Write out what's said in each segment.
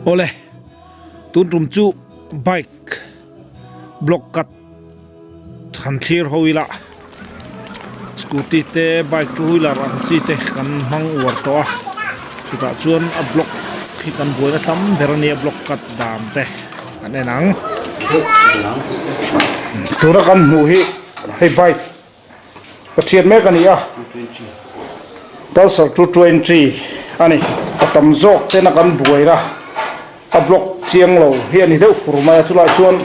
Awle, tun tum chu bike block cut han thlir ho ila scooty te bike two wheeler ang chi te kan hmang uar tawh a chutah chuan a block hi kan buaina tam ber a nia block cut dan te kan en ang. Tuna kan hmuh hi hei bike Pathian mek a ni a, Pulsar 220 a ni. A tam zawk tena kan buaina a block chiang lo hi a ni deuh fur mai a, chulai chuan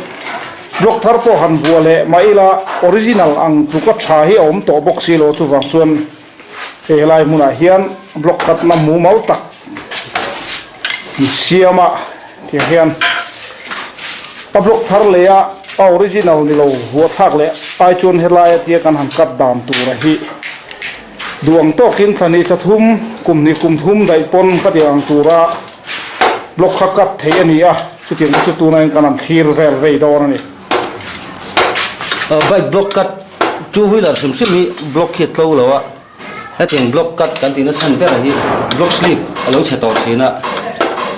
block thar pawh han buah leh mah ila original ang tluka tha hi a awm tawh bawk si lo, chuvang chuan hei helai hmunah hian block khatna mumal tak an siam a tiang hian a block thar leh a a original ni lo vuah thlak leh ai chuan helai a tia kan han cut dan tur a hi duh ang tawkin thla hnih thla thum kum hnih kum thum daih pawn ka tih ang tura block kha cut theih a ni a chutiang te chu tuna in kan han thlir vel vei dawn a ni. Bike block cut two wheeler hrim hrim hi block hi a tlo lo a. Hetiang block cut kan tihna chhan berah hi block sleeve a lo chhe tawh thin a,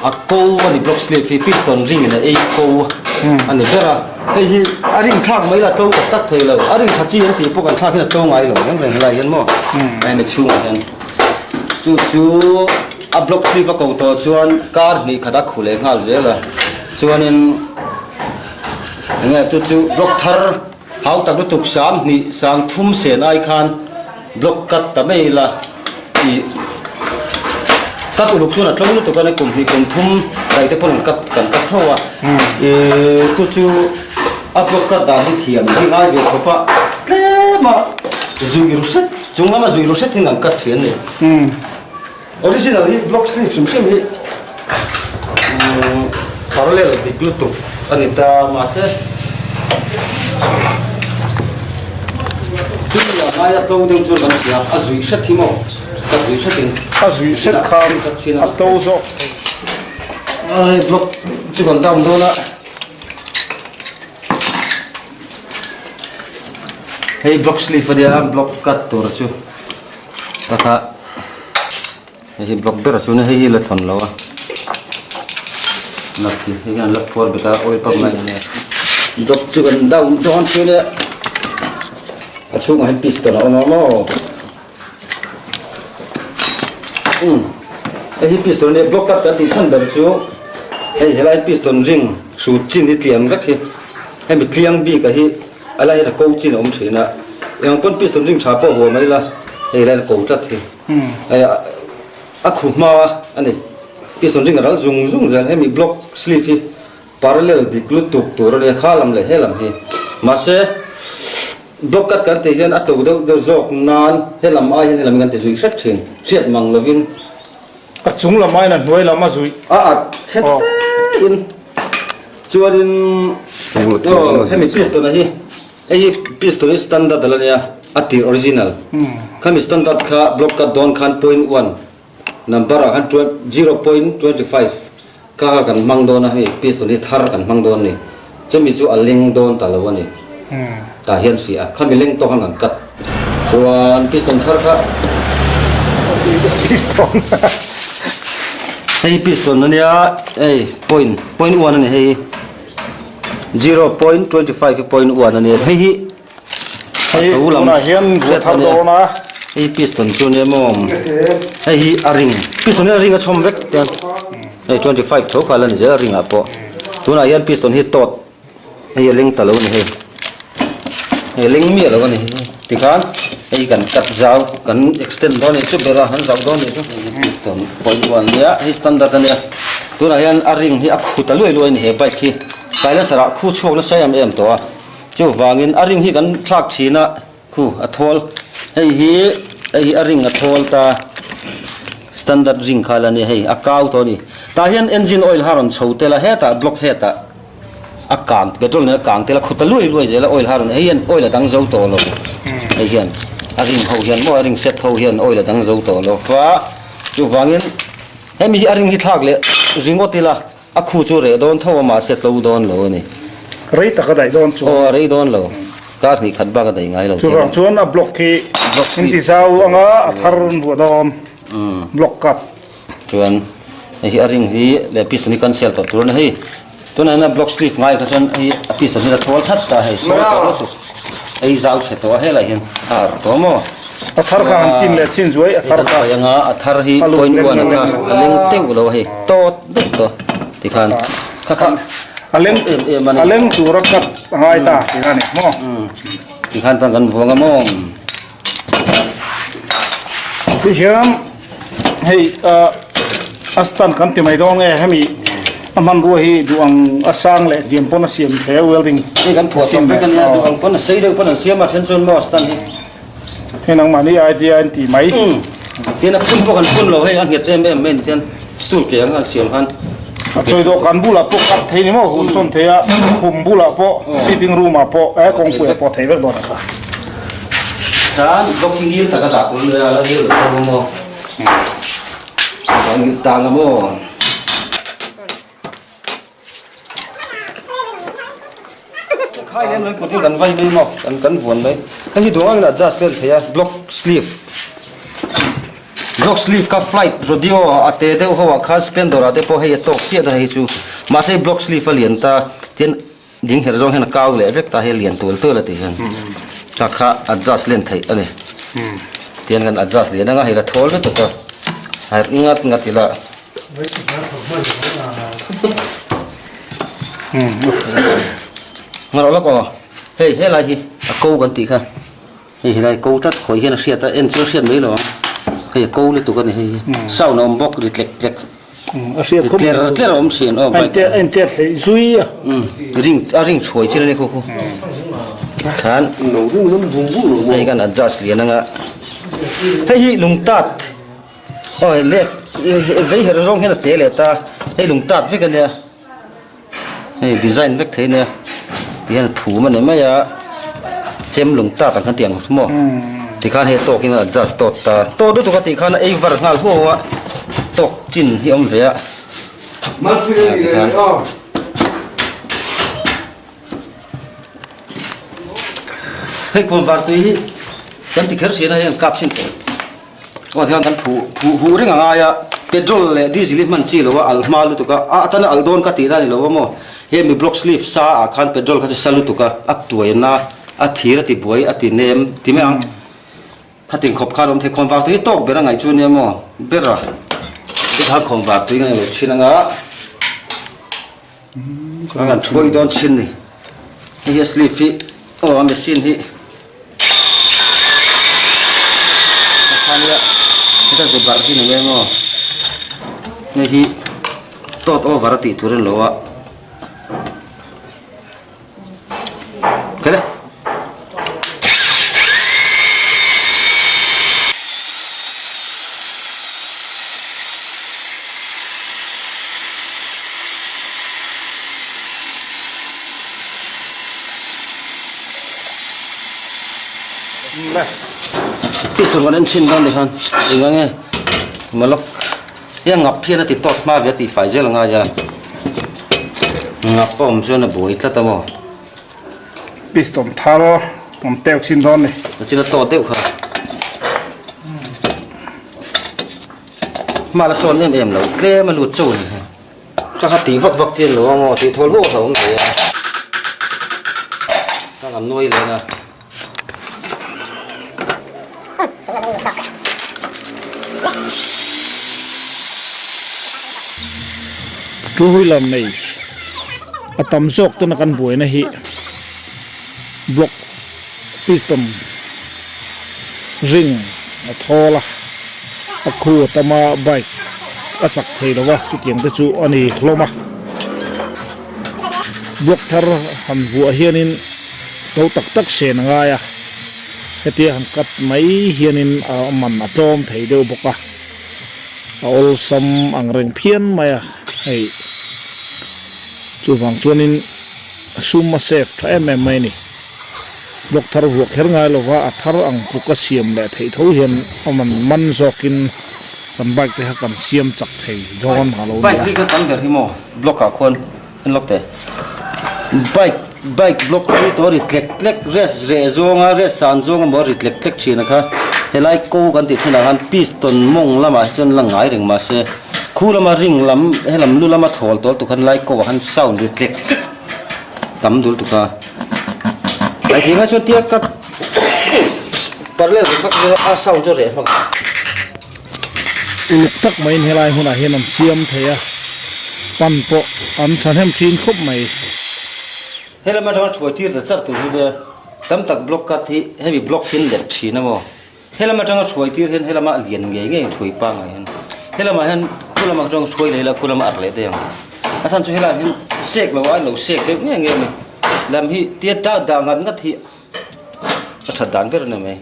a ko a ni block sleeve hi piston ring in a ei ko a ni ber a, hei hi a rin thlak mai la tlo tak tak thei lo, a rin tha chi an tih pawh kan thlak hian a tlo ngai lo reng reng helai hian maw hemi chhungah hian chu chu a block sleeve a ko tawh chuan kar hnih khat a khu leh nghal zel a chuanin enge chu chu block thar. Hau tak lutuk sang hnih sang thum sen ai khan block cut ta mai ila ih cut uluk chuan a tlawm lutuk a ni kum hnih kum thum daih te pawn an cut kan cut tho a ih chu chu a block cut dan hi thiam hi ngai ve khawp a tlem a zui ru hret chung lama zui ru hret hian an cut thin a ni original hi block sleeve hrim hrim hi parallel dik lutuk a ni ta mahse chumi a ngaia tlo deuh chuan kan hria a zuih hret hi maw ka zuih hret in a zuih hret khan a tlo zawk ai block chu kan down dawn a hei block sleeve a nia block cut tur chu takah Hei hi block ber chu hei hi la thawn lo a nut hi hei hian la phuar bet a oil pump lai ania block chu kan down dawn chu nia a chhungah hian piston a awm a maw um hei hi piston ania block cut kan tih chhan ber chu hei helai piston ring hrut chin hi tlian vek hi hemi tliang bik ah hi a lai hian a ko chin a awm thin a eng pawn piston ring tha pawh vuah mai la hei lai a ko tlat hi. Hei a khu hma a ni piston ring a ral zung zung zel hemi block sleeve hi parallel dik lutuk tur a nia kha lam leh he lam hi mahse block cut kan tih hian a to deuh deuh zawk nan he lam ai hian he lam hi kan ti zui hret thin hriat mang lovin a chung lam aiin a hnuai lam a zui a at chhe te in chuanin aw hemi piston a hi Hei hi pistol hi standard a la nia, a tir original. Khami standard kha block cut dawn khan point one number ah khan 0.25 kha kha kan hmang dawn a, hemi pistol hi thar kan hmang dawn a ni. Chumi chu a leng dawn ta lo a ni. Tah hian hria a, khami leng tawk khan kan cut. Chuan piston thar kha Piston. Hei hi piston a nia, hei point point one a ni hei hi. 0.25 hi point one a nia hei hi hei tunah hian buah thar dawn a hei piston chu nia maw hei hi a ring piston hi a ring a chhawm vek chuan hei 25 tho kha la ni zel a ring ah pawh tunah hian piston hi tawt hei a leng ta lo a ni hei hei a leng miah lo a ni tikhan hei kan cut zau kan extend dawn a nih chu ber a an zauh dawn a nih chu piston point one nia hei standard a nia. Tunah hian a ring hi a khu ta luai luai a ni he bike hi silencer ah khu chhuak nasa em em tawh a chuvangin a ring hi kan thlak thin a khu a thawl hei hi hei hi a ring a thawl ta standard ring kha la ni hei a kau tawh a ni tah hian engine oil kha a rawn chho tel a hetah block hetah a kang petrol nen a kang tel a khu ta luai luai zel a oil kha a rawn hei hian oil a dang zo tawh lo hei hian a ring ho hian maw a ring set ho hian oil a dang zo tawh lo va chuvangin. Hemi hi a ring hi thlak leh ringawt ila a khu chu reh dawn tho a mahse tlo dawn lo a ni. Rei tak a daih dawn chuan. Aw a rei dawn lo. Kar hnih khat bak a daih ngai lo. Chuvang chuan a block hi in ti zau anga a thar an vuah dawn block cut. Chuan. Hei hi a ring hi leh piston hi cancel tawh tur a ni hei. Tunah hian a block sleeve ngai kha chuan hei a piston hi a thawl that ta hei thawl tawh lutuk ei zau chhe tawh a helai hian a arh tawh maw. A thar kha han tin leh chin zuai a thar kha. Hei anga a thar hi point one a kha a leng teuh lo a hei tawt vek tawh tikhan kha kha a leng em em a ni. A leng tura cut a ngai ta tih a ni maw. Tikhan tan kan vuang a maw. Tihian hei a stand kan ti mai dawn nge hemi a hmanrua hi duh ang a sang leh hniam pawn a siam thei a welding Hei kan phuah chawp vek a nia duh ang pawn a sei deuh pawn an siam a then chuan maw stand hi. Hei nangmahni idea an ti mai. Tin a phun pawh kan phun lo hei a nghet em em mai ni chuan stool ke ang an siam khan. A chawi dawhkan bulah pawh cut thei ni maw hun sawn thei a khum bulah pawh sitting room ah pawh eh kawngpui ah pawh thei vek dawn a kha. Chuan block hi ngil tak a dah tur ania a ngil lo tho maw a ngil tang a maw. Khai lem lem kutin kan vai mai maw kan kan vuan mai hei hi duang angin adjust vel thei a block sleeve block sleeve kha flight rodeo a te deuh ho ah khan splendor ah te pawh hei a tawk chiah ta hei chu mahse block sleeve a lian ta tin ding herh zawng hian a kau leh vek ta hei a lian tual tual a tih hian ta kha adjust len theih a ni tian kan adjust lian anga hei la thawl lutuk a herh ngat ngat ila. Ngarawh lawk aw, hei helai hi a ko kan tih kha, hei helai ko tlat khawi hian a hriat a en chu a hriat mai lo ang, hei a ko lutuk a ni hei hi, sound a awm bawk ri tlek tlek, ri tler tler a awm thin aw bike a en tet hlei zui a, ring a ring chhuai chin a ni khaw khu khan hei kan adjust lian anga hei hi lungtat. Aw hei left vei herh zawng hian a te leh ta hei lung tat vek ania hei design vek thei ania ti hian phum a ni mai a chem lung tat ang khan tih ang maw tikhan hei tawk in a adjust tawt ta tawt lutuk a tih khan a ei var nghal huau a tawk chin hi a awm ve a tikhan. Hei khawnvar tui hi kan ti kher thin a hei an kap chhin tawh. Aw hian kan phuh phuh huh reng a ngai a petrol leh diesel hi hman chi lo a al hma lutuk a a atana al dawn ka tih na a ni lo a maw hemi block sleeve sa ah khan petrol kha chu sa lutuk a a tuai na a thir a ti buai a ti nem ti mai ang khatin khawp khan a awm thei khawnvar tui hi tawk ber a ngaih chu nia maw ber a tikhan khawnvar tui ngaih lo thin anga an han thuai dawn thin ni hei hi a sleeve hi aw a machine hi. Heta ze barh hi ni mai maw hei hi tawt over a tih tur a ni lo a kele. Piston kan en thin dawn tikhan eng ang nge malak hei ngap hian a ti tawt hma ve a tih fai zel a ngai a ngap a awm chuan a buai tlat a maw. Piston thar awm teuh thin dawn ni. A chin a tawt deuh kha. Hma la sawn em em lo tlem a lut chauh a ni hei. Ka kha tih vak vak chian lo ang aw tih thawl huau a awm thei a. Ka kan nuai leh a. Two wheeler nei a tam zawk tuna kan buaina hi block piston ring a thawl a a khu a tam a bike a chak thei lo va chutiang te chu a ni hlawm a block thar han vuah hianin to tak tak sen a ngai a hetia han cut mai hianin a man a tlawm thei deuh bawk a a awlsam ang reng phian mai a hei chuvang chuanin sum a save tha em em mai a ni block thar vuah kher ngai lova a thar ang tluk a siam leh theih tho hian a man man zawkin kan bike te kha kan siam chak thei dawn a lo ni a. Bike hi ka tam ber hi maw block ah khuan en lawk teh bike bike block hi tawh ri tlek tlek rest reh zawnga rest san zawnga maw ri tlek tlek thin a kha helai ko kan tih thinah khan piston mawng lamah hi chuan la ngai reng mahse. Khu lama ring lam helam lu lama thawl tawl tuk khan lai ko ah khan sound ri tlek tlek tam dul tuk a. Ai thing a chuan tia ka parallel ri vak a sound chu a reh hmak a. Uluk tak maiin helai hunah hian an siam thei a, pan pawh an thahnem thin khawp mai. Helam atanga thuai tir ta char tur hi nia tam tak block cut hi hemi block hian let thin a maw. Helam atanga hruai tir hian helama lian ngei ngei hruai pangai hian helamah hian khu lamah chuan hruai leh ila khu lama arh leh daih ang a chhan chu helaiah hian sek lo a lo sek deuh ngei ngei a ni lam hi tia dah dah ngat ngat hi a that dan ber a ni mai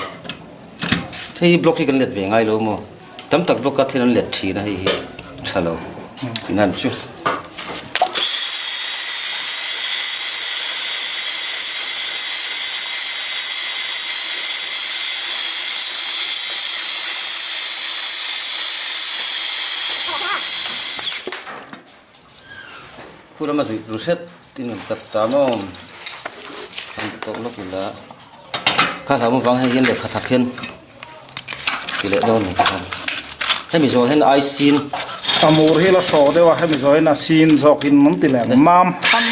hei hi block hi kan let ve ngai lo maw tam tak block a thil an let thin a hei hi tha lo tihna chu. Khu lama zuih tur hret tin rawn tat ta maw an ti tawh lawk ila kha hlau avang hei hian lehkha thap hian ti leh dawn ni khan hemi zawh hian ai sin a mur hi la hrawh deuh a hemi zawh hian a sin zawk in an ti leh ang mam han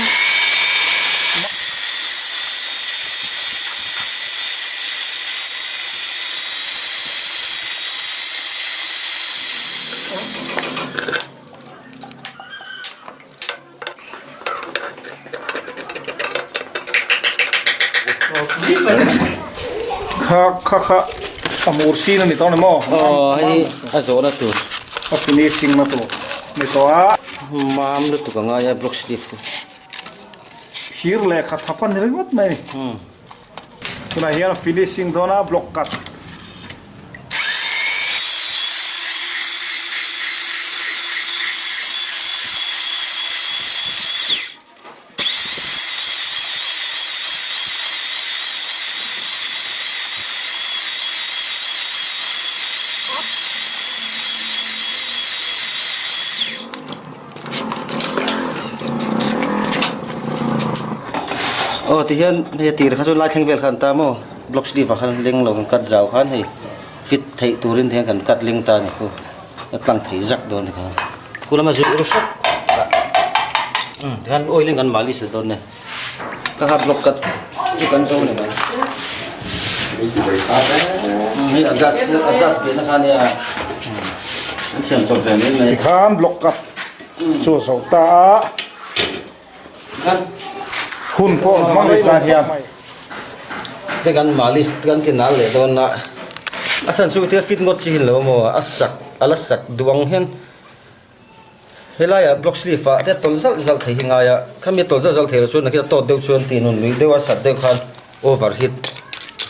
Kha kha kha a mur sin a ni tawh a ni maw? Aw hei a zawhna tur. A finishing na tur ni tawh a. Mam lutuk a ngai a block sleeve chu. Thir leh kha thap a ni ringawt mai a ni. Tunah hian a finishing dawn a block cut. Aw tihian hei a tir kha chuan lai thleng vel kha an ta maw block sleeve ah khan leng lo kan cut zau khan hei fit theih turin tihian kan cut leng ta a ni khu a tlang thei zak dawn a ni kha khu lama zir ur hrep ah tihian oil in kan malis leh dawn a ni ka ha block cut chu kan zo a ni mai hei adjust adjust ve na kha nia an siam chawp ve mai mai tikhan block cut chu a zo ta a. Hun pawh hmang leh tan hian. Te kan malis kan ti nal leh dawn a, a chhan chu thil fit ngawt chi hi lo maw a sak a la sak duh ang hian helaiah block sleeve ah te tawlh zalh zalh thei hi ngai a, khami tawlh zalh zalh thei lo chuan nakhin a tawt deuh chuan tih nun lui deuh a sat deuh khan over heat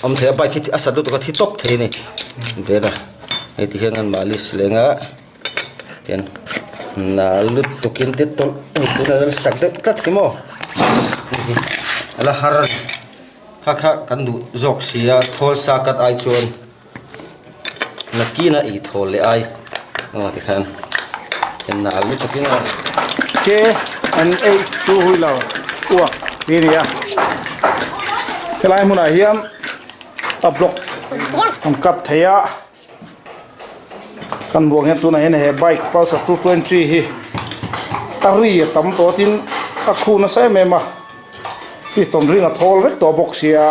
awm thei a bike hi a sat lutuk a thi tawp thei a ni vel a hei ti hian kan malis leng a. Tian nal lutuk in te tawlh hei tunah hian sak deuh tlat hi maw a la har a ni kha kha kan duh zawk si a thawl sa cut ai chuan nakin a ei thawl leh ai aw tikhan tian nal lutuk in a K N H chu hui lo uak hi a ni a helai hmunah hian a block an cut thei a. Kan buang hian tunah hian he bike Pulsar 220 hi a ri a tam tawh tin a khu nasa em em a piston ring a thawl vek tawh bawk sia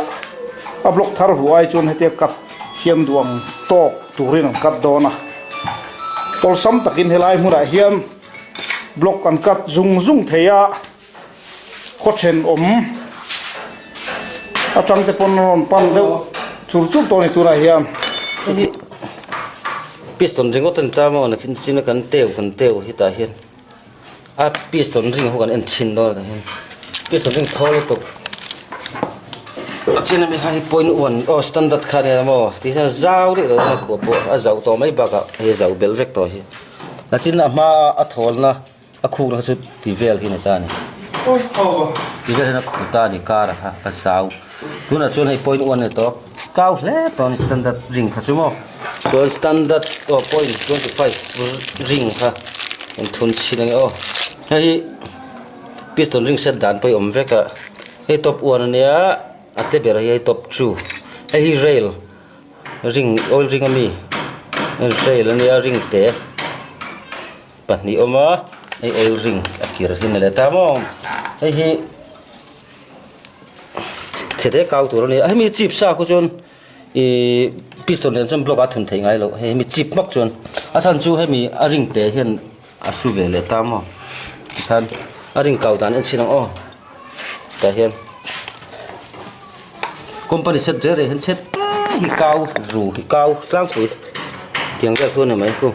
a block thar vuah ai chuan hetia cut hian duh ang tawk turin an cut dawn a awlsam takin helai hmunah hian block an cut zung zung thei a. Khaw thenawm atang te pawn a rawn pan deuh chur chur tawh a ni tunah hian. Hei hi piston ringawt a ni ta maw nakin chin a kan teu kan teu hi tah hian a piston ring ho kan en chhin dawn a tah hian piston ring thawl lutuk a chin ami kha hi point one aw standard kha a nia maw tih hian zau deuh deuh a kua pawh a zauh tawh mai bakah hei a zauh belh vek tawh hi a chin a hma a thawlna. A khukna kha chu ti vel hi a ni ta a ni. Ti vel hian a khu ta a ni kar a kha ka zau. Tunah chuan hei point one a ni tawh. Kau hle tawh a ni standard ring kha chu maw. Chuan standard aw point 25 ring kha in thun chhin ang e aw. Hei hi piston ring set dan pawh hi awm vek a. Hei top one a nia a tle ber hi hei top two. Hei hi rail ring oil ring ami rail a nia ring te. pahnih awm a hei oil ring a kir hi ni leh ta maw hei hi chhe te kau tur a ni a hemi chip sa khu chuan ihh piston nen chuan block a thun theih ngai loh hei hemi chip hmak chuan a chhan chu hemi a ring te hian a su ve leh ta maw tikhan a ring kau dan en chhin ang aw tah hian company set reng reng hian chhe te hi kau ru hi kau tlangpui tiang vel khu a ni mai khu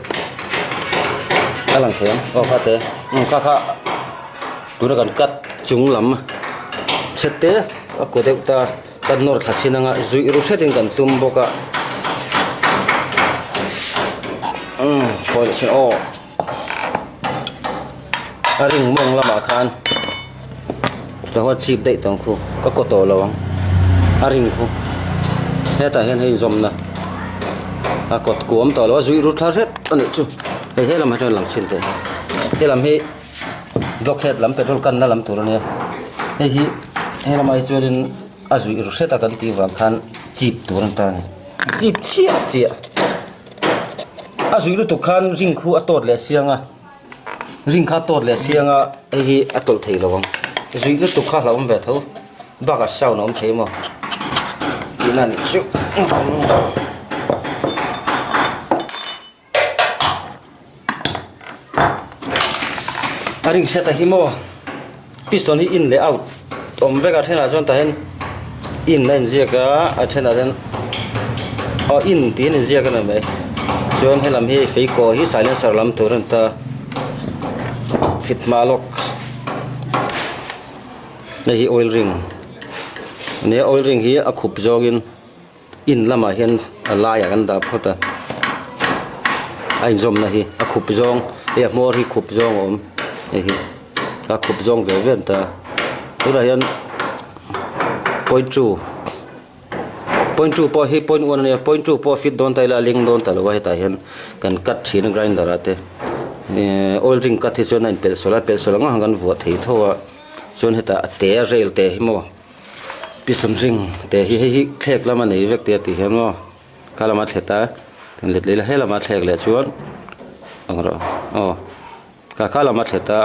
a lang thei ang aw kha te kha kha tuna kan cut chung lam chhe te a kaw deuh ta kan nawr thla chin anga zuih ru hretin kan tum bawk a umm khawi leh chin aw a ring mawng lamah khan ka huat chip daih tawng khu ka kaw tawh lo ang a ring khu hetah hian hei inzawmna a kawt kuam tawh lo a zuih ru tha hret a nih chu hei he lamah chuan lang chhin teh he lam hi block head lam petrol kanna lam tur a nia hei hi he lamah hi chuanin a zuih ru hret a kan tih vang khan chip tur a ni ta a ni chip chiah chiah. A zuih lutuk khan ring khu a tawt leh siang a ring kha a tawt leh siang a hei hi a tawlh thei lo ang zuih lutuk kha hlauhawm ve tho bakah sound a awm thei maw tihna a nih chu a ring set a hi maw piston hi in leh out awm vek a thenah chuan tah hian in a inziak a a thenah hian aw in tih an inziak a ni mai chuan helam hi feikaw hi silencer lam tur a ni ta fit hma lawk hei hi oil ring a nia oil ring hi a khup zawngin. In lamah hian a laiah kan dah phawt a a inzawmna hi a khup zawng hei a hmawr hi khup zawng a awm hei hi a khup zawng ve ve an ta a tunah hian point two point two pawh hi point one a nia point two pawh a fit dawn ta ila a ling dawn ta lo a hetah hian kan cut thin a grinder ah te ehh oil ring cut hi chuan a inpelh sawlh a pelh sawlh ang ang kan vuah thei tho a chuan hetah a te a rail te hi maw. Piston ring te hi hei hi thlek lama nei vek te a tih hian maw kha lama thlet a let leh ila he lama thlek leh chuan ang rawh aw kha kha lama thlet a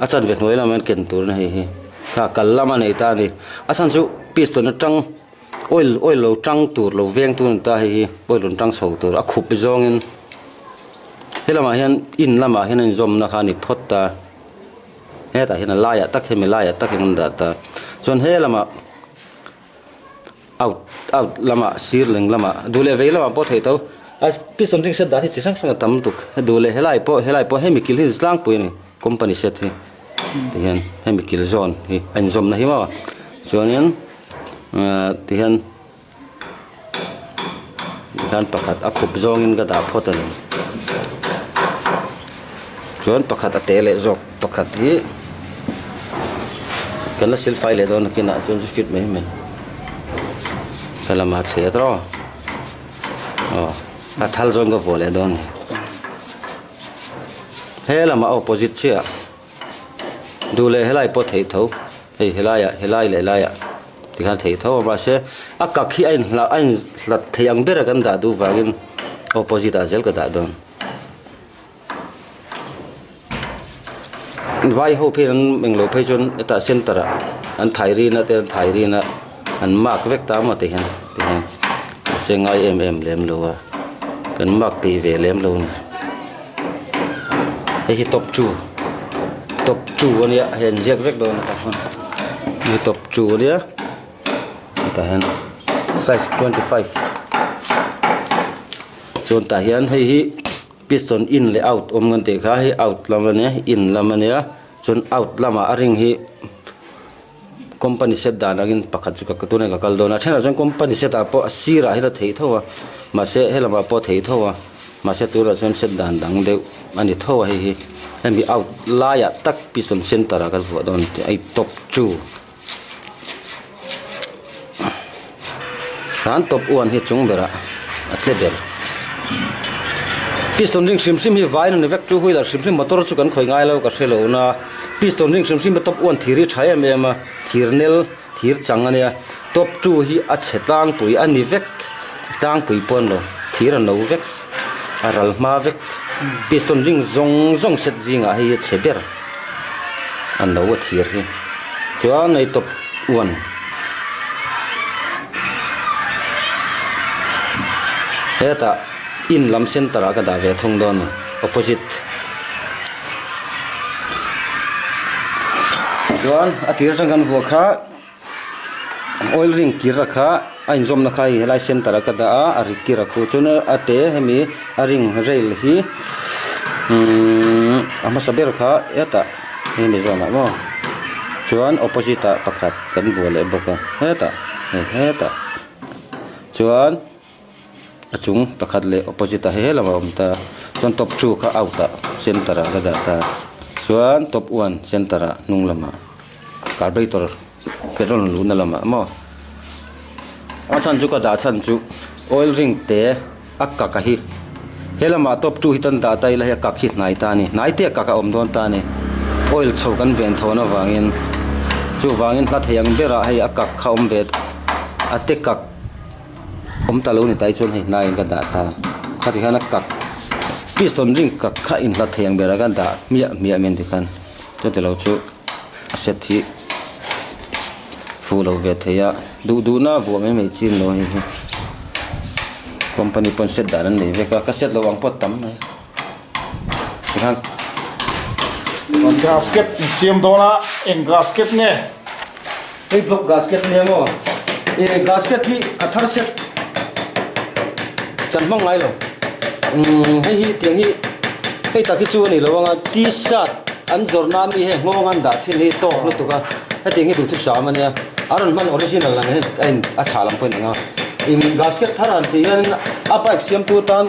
a chanve hnuai lamah hian ken tur a ni hei hi kha kal lama nei ta a ni a chhan chu piston atang oil oil lo tang tur lo veng tur a ni ta hei hi oil rawn tang chho tur a khup zawngin he lamah hian in lamah hian a inzawmna kha a ni phawt ta. Hetah hian a laiah tak hemi laiah tak hian an dah ta chuan he lamah out out lamah sir leng lamah duh leh vei lamah pawh theih tho a piston ring set dan hi chi hrang hrang a tam lutuk duh leh helai pawh helai pawh hemi kil hi tlangpui a ni company set hi tihian hemi kil zawn hi a inzawmna hi maw chuanin ahh tihian. Tikhan pakhat a khup zawngin ka dah phawt a ni. Chuan pakhat a te leh zawk pakhat hi kan la silfai leh dawn nakinah chuan chu fit mai mai. Ka lama thli a tawh aw a thal zawng ka vuah leh dawn a ni. He lamah opposite chiah. Duh leh helai pawh theih tho hei helaiah helai leh laiah tikhan theih tho a mahse a kak hi a inhla a inhlat thei ang bera kan dah duh vangin opposite ah zel ka dah dawn vai ho phei an englo phei chuan hetah center ah an thai rin a te an thai rin a an mark vek ta maw tihian tihian mahse ngai em em lem lo a kan mark peih ve lem lo a ni. Hei hi top two top two a nia hei an ziak vek dawn a tah chuan hei top two a nia hetah hian size 25 chuan tah hian hei hi piston in leh out awm kan tih kha hei out lam a nia in lam a nia chuan out lamah a ring hi company set dan angin pakhat chu ka tunah ka kal dawn a thenah chuan company set ah pawh a sirah hian a theih tho a mahse helamah pawh a theih tho a mahse tunah chuan set dan dang deuh a ni tho a hei hi hemi out laiah tak piston center ah kan vuah dawn a top chu tan top uan hi chung berah a tle ber piston ring hrim hrim hi vain a ni vek two wheeler hrim hrim motor chu kan khawi ngai lo ka hre lo na. Piston ring hrim hrim a top one thir hi tha em em a thir nel thir chang a nia top two hi a chhe tlangpui a ni vek tlangpui pawh a ni lo thir a no vek a ral hma vek. Piston ring zawng zawng set zingah hei hi a chhe ber a no a thir hi. Chuan hei top one hetah in lam center ah ka dah ve thung dawn a ni opposite. Chuan a tir atang kan vuah kha. Oil ring kir a kha a inzawmna kha hei helai center ah ka dah a a ri kir a khu chuan a te hemi a ring rail hi umm a hmasa ber kha hetah hemi zawnah maw chuan opposite ah pakhat kan vuah leh bawk a hetah hei hetah chuan. A chung pakhat leh opposite ah he lam a awm ta chuan top two kha out ah center ah ka dah ta chuan top one center ah hnung lamah carburetor petrol luhna lamah maw a chhan chu ka dah chhan chu oil ring te a kak a hi he lamah top two hi tan dah ta ila hei a kak hi hnai ta a ni hnai te a kak a awm dawn ta a ni oil chho kan ven thawn avangin chuvangin hla thei ang berah hei a kak kha awm ve a te kak. Awm ta lo ni tai chuan hei hnaiin ka dah ta. Khati khan a kak piston ring kak kha inhlat thei ang berah khan dah hmiah hmiah mai an ti khan. Chuti lo chu a set hi fuh lo ve thei a, duh duhna a vuah mai mai chin lo hei hi. Company pawn set dan an nei vek a, ka set lo ang pawh tam mai. Tikhan Gasket in siam dawn a, eng gasket nge? Hei block gasket nia maw? E gasket hi a thar set kan hmang ngai lo. Umm hei hi tiang hi hei tak hi chu a ni lo anga t-shirt an zawrhna ami hei nghawng an dah thin hi tawk lutuk a, hetiang hi duhthusam a nia. A rawn hman original ang hian a in a chhah lam pawh a ni ang a. In gasket thar han tih hian a bike siamtu tan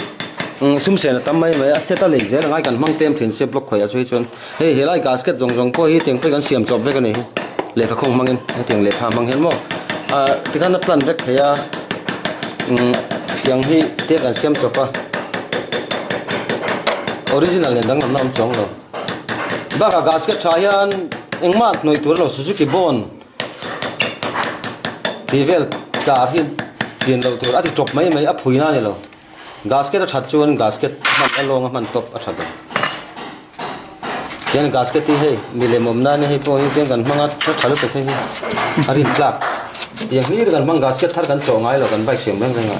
sum sen a tam mai mai a, set a lei zel a ngai kan hmang tlem thin sia block khawih ah chu hei chuan. Hei helai gasket zawng zawng pawh hi tiang pawh hi kan siam chawp vek a ni hi lehkha khawng hmangin hetiang lehkha hmang hian maw ah tikhan a plan vek thei a umm tiang hi te kan siam chawp a original nen danglamna awm chuang lo bakah gasket tha hian engmah hnawih tur a lo suzuki bond tih vel char hi chian loh tur a ti tawp mai mai a phui na a ni lo. Gasket a that chuan gasket hman a lawng a hman tawp a tha ber. Tian gasket hi hei milem awm nan hei pawh hi tiang kan hmang a tha tha lutuk hei hi a rin tlak. Tiang hlir kan hmang gasket thar kan chawh ngai lo kan bike siam reng reng a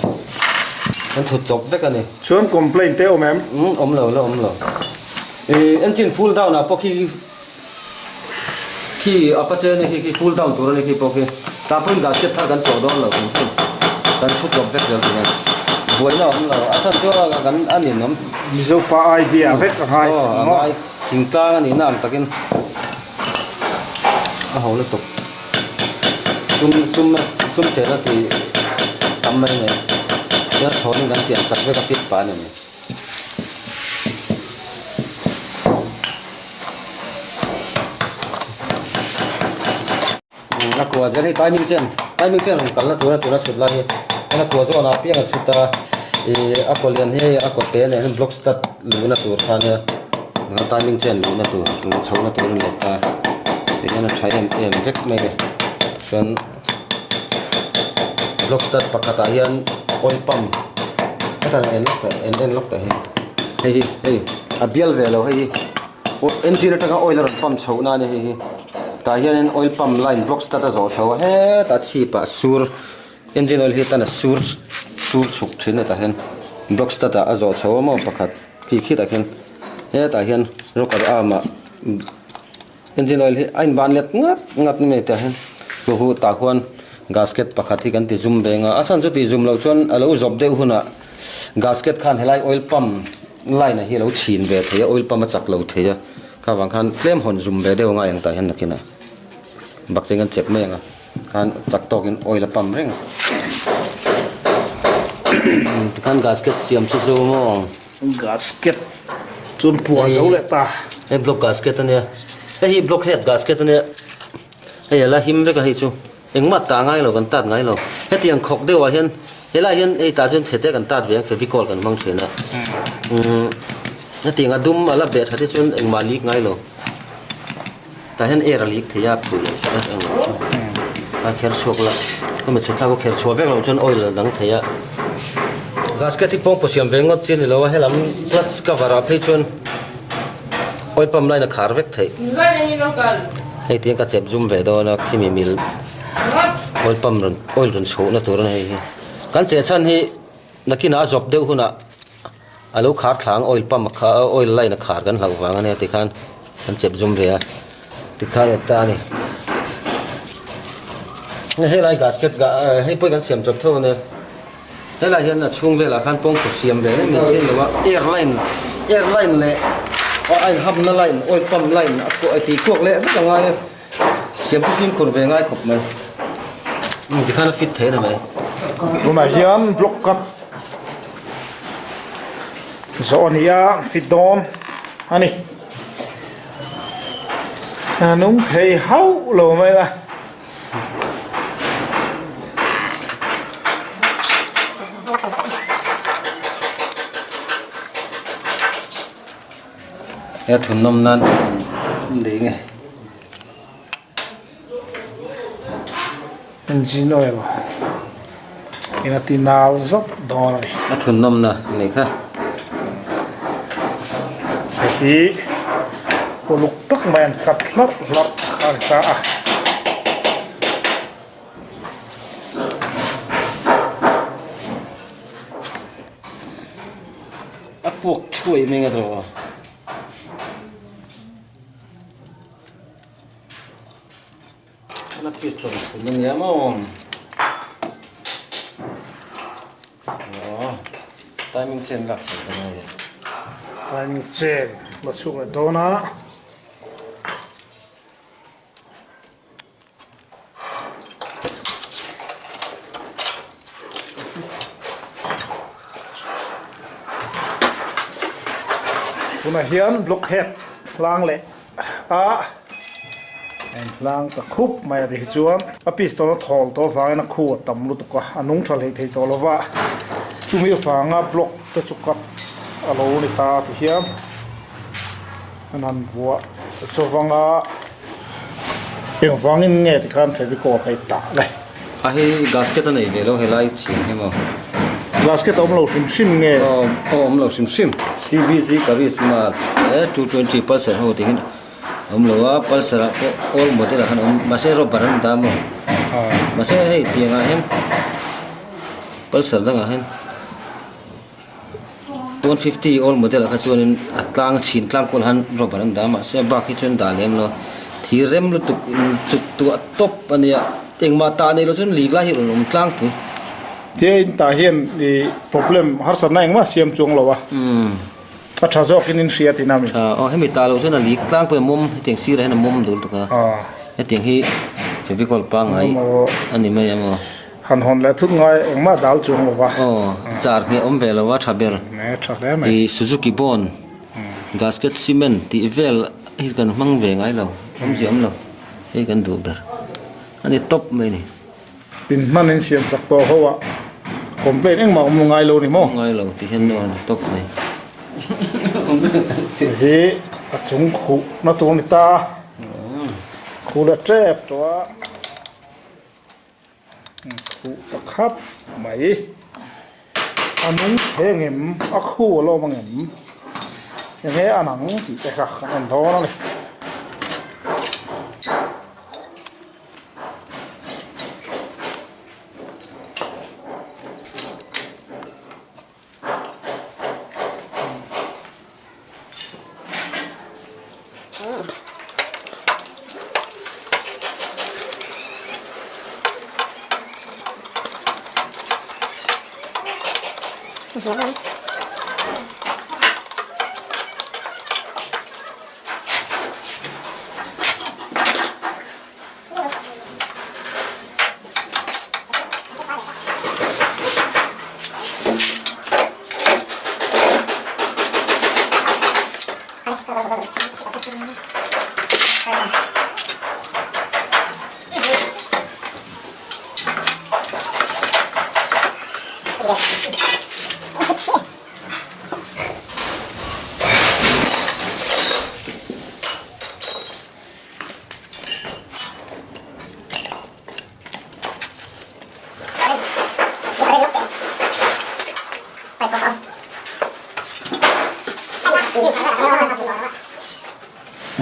kan chhut chawp vek a ni. Chuan complaint te awm em? Umm awm lo la awm lo. Ih engine full down ah pawh khi Khi Apache nia khi khi full down tur a ni khi pawh khi tah pawhin gasket thar kan chawh dawn lo kan khi kan chhut lawp vek zel tih a buaina a awm lo a chhan chu a kan a ninawm. Mizo pa idea vek a ngai aw a ngai thingtlang a nihna ang takin a ho lutuk sum sum sum sehna tih tam mai mai chuan thlawnin kan siam sak vek a fit pah a ni. A kua zel hei timing chen timing chen rawn kalna tura tuna chhut lai hi a kua zawn ah piang a chhut a ih a kaw lian hi a kaw te nen hian block stud luhna tur kha ania timing chen luhna tur luh chhohna tur a ni leh ta tihian a tha em em vek mai a ni chuan. Block stud pakhatah hian oil pump hetah en lawk teh en en lawk teh hei hei hi hei a bial ve lo hei hi engine atanga oil a rawn pump chhoh na a ni hei hi tah hianin oil pump line block stud a zawh chho a hetah chhipah sur engine oil hi tan a sur sur chhuk thin a tah hian block stud ah a zawh chho a maw pakhat khi khitah khian hetah hian rocker arm ah. Engine oil hi a inban let ngat ngat mai tah hian hu tah khuan gasket pakhat hi kan ti zum ve ang a a chhan chu tih zum loh chuan a lo zawp deuh hunah gasket khan helai oil pump line ah hi a lo chhin ve thei a oil pump a chak lo thei a kha vang khan tlem hawn zum ve deuh a ngai ang tah hian nakinah bakcheng kan chep mai ang a khan chak tawkin oil a pump reng a tikhan gasket siam chu chu maw. Gasket chuan puah zo leh ta. Hei block gasket a nia. Hei hi block head gasket a nia. Hei a la him vek a hei chu. Engmah tah ngai lo kan tat ngai lo. Hetiang khawk deuhah hian helaiah hian hei tah chuan chhete kan tat ve ang fevicol kan hmang thin a. Umm hetiang a dum a la beh that hi chuan engmah leak ngai lo. Tah hian air a leak thei a phuh loh chuan englo chu a kher chhuak la. Khawmi chhut thlak a kher chhuah vek loh chuan oil a dang thei a. Gasket hi pawngpaw siam ve ngawt chi a ni lo a, helam clutch cover ah phei chuan oil pump line a khar vek theih. Hei tiang ka chep zum ve dawn a khimi mil oil pump rawn oil rawn chhuahna tur a ni hei hi. Kan cheh chhan hi nakinah a zawp deuh hunah a lo khar thla ang oil pump a kha oil line a khar kan hlauh vang a nia tikhan kan chep zum ve a tikhan a ta a ni. Helai gasket hei pawh hi kan siam chawp tho a nia. Helai hian a chhung velah khan pawngkaw siam ve reng mai thin lo a, air line air line leh a inhamna line oil pump line a pawh a tih kuak leh vek a ngai a, siam chu fimkhur ve ngai khawp mai. Umm tikhan a fit thei a ni mai. Tunah hian block cut zawh a ni a, fit dawn a ni. A nung thei hauh lo mai a. He thun nawm nan lei nge. Engine oil in a ti nal zawk dawn a ni. A thun nawm na nei kha. Hei hi uluk tak mai an cut hlarh hlarh kha a ni ta a. A puak thuai mai nga tawh. A piston thun a nia maw? Aw timing chain lak chhuah dawn a ni. Timing chain la chhuak leh dawn a. Tunah hian block head hlang leh a en hlang ta khup mai a ti chuan a pistol a thawl tawh avangin a khu a tam lutuk a a nung tha hlei thei tawh lova chumi avanga block te chu cut a lo ni ta a ti hian an han vuah chuvanga engvangin nge tikhan fevicol kha i tah le. A hei gasket a nei ve lo helai chhing hi maw. Gasket a awm lo hrim hrim nge? Aw a awm lo hrim hrim. CBC Karizma e 220 Pulsar ho tih hi a awm lo a, Pulsar ah pawh old model ah khan a awm mahse rubber an dah maw. Mahse hei tiang ah hian Pulsar dangah hian 150 old model ah kha chuanin a tlang chhin tlang kual han rubber an dah a mahse a bak hi chuan dah lem lo thir rem lutuk in chuk tuah tawp a nia engmah tah nei lo chuan lik lai hi a rawn awm tlang thung. Tia in tah hian ih problem harsatna engmah siam chuang lo a a tha zawkin in hria tihna a mi. Tha aw hemi tah loh chuan a lik tlang pawh a mawm hetiang sirah hian a mawm dul tuk a hetiang hi fevicol pangngai a ni mai ang aw. Han hawn leh thut ngai engmah dal chuang lo va. Aw, char ngheh awm ve lo a tha ber. Ne, tha hle mai. I Suzuki Bond, gasket cement tih vel hi kan hmang ve ngai lo, awmzia awm lo. Hei kan duh ber. A ni tawp mai ni. In hman in siam chak tawh ho ah complaint engmah awm ngai lo ni maw? Ngai lo tih hian a ni tawp mai. Hi a chung khuh na tur a ni ta a, khuh leh tep tawh a. Khuh pakhat mai a nung thei ang em a khu a lawm ang em enge a nang tih te kha kan en dawn a ni.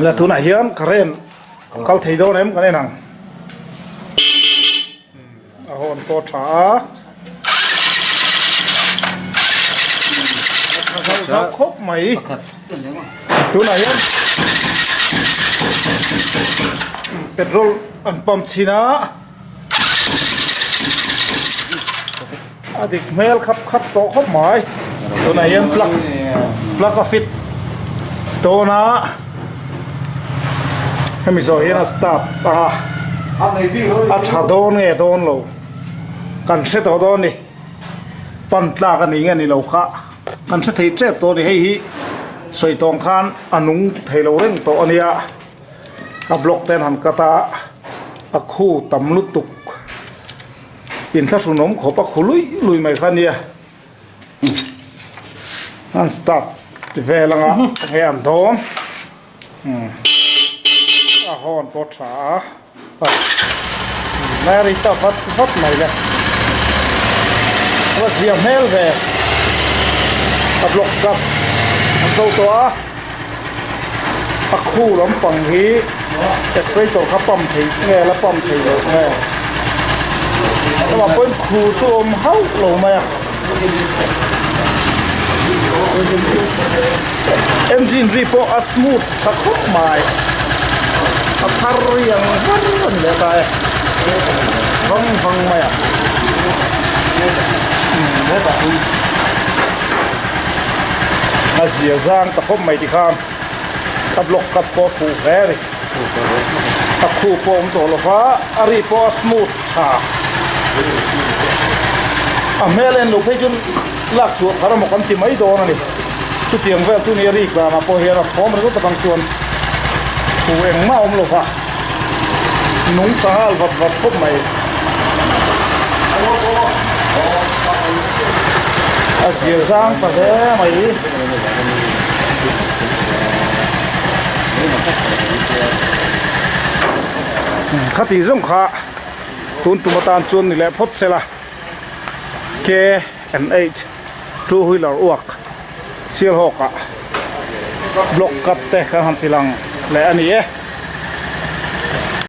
La tunah hian current kal thei dawn em kan en ang. A hawn pawh tha a. A tha zauh zauh khawp mai. Tunah hian petrol an pump chhin a. A dik hmel khap khap tawh khawp mai. Tunah hian plug plug a fit dawn a. Hemi zawh hian a start a. A tha dawn nge dawn lo kan hre tawh dawn a ni. Pan tlak a ni nge ni lo kha kan hre thei tep tawh a ni. Hei hi sawi tawng khan a nung thei lo reng tawh a nia. A block te an han cut a a khu tam lutuk inthlahrunawm khawp a khu luih luih mai kha nia an start vel anga hei an dawn a hawn pawh tha a Mary ta vat vat mai le a zia hmel ve a block cut an zo tawh a a khu lampang hi accelerator kha pump thei nge la pump thei loh nge amah pawhin khu chu a awm hauh lo mai a engine ri pawh a smooth tha khawp mai a thar riang var a ni leh ta e vang vang mai a a zia zang ta khawp mai tikhan a block cut pawh a fuh hle a ni a khu pawh a awm tawh lo va a ri pawh a smooth tha a hmel en loh phei chuan lak chhuah thar emaw kan ti mai dawn a ni chutiang vel chu ni a rik danah pawh hian a thawm ringawt atang chuan thu engmah a awm lo va nung tha nghal vat vat khawp mai a zir zang ta hle mai. Khati zawng kha tun tum atan chuan ni leh phawt sela KNH two wheeler uak Sialhawk ah block cut te kan han ti lang leh a ni e.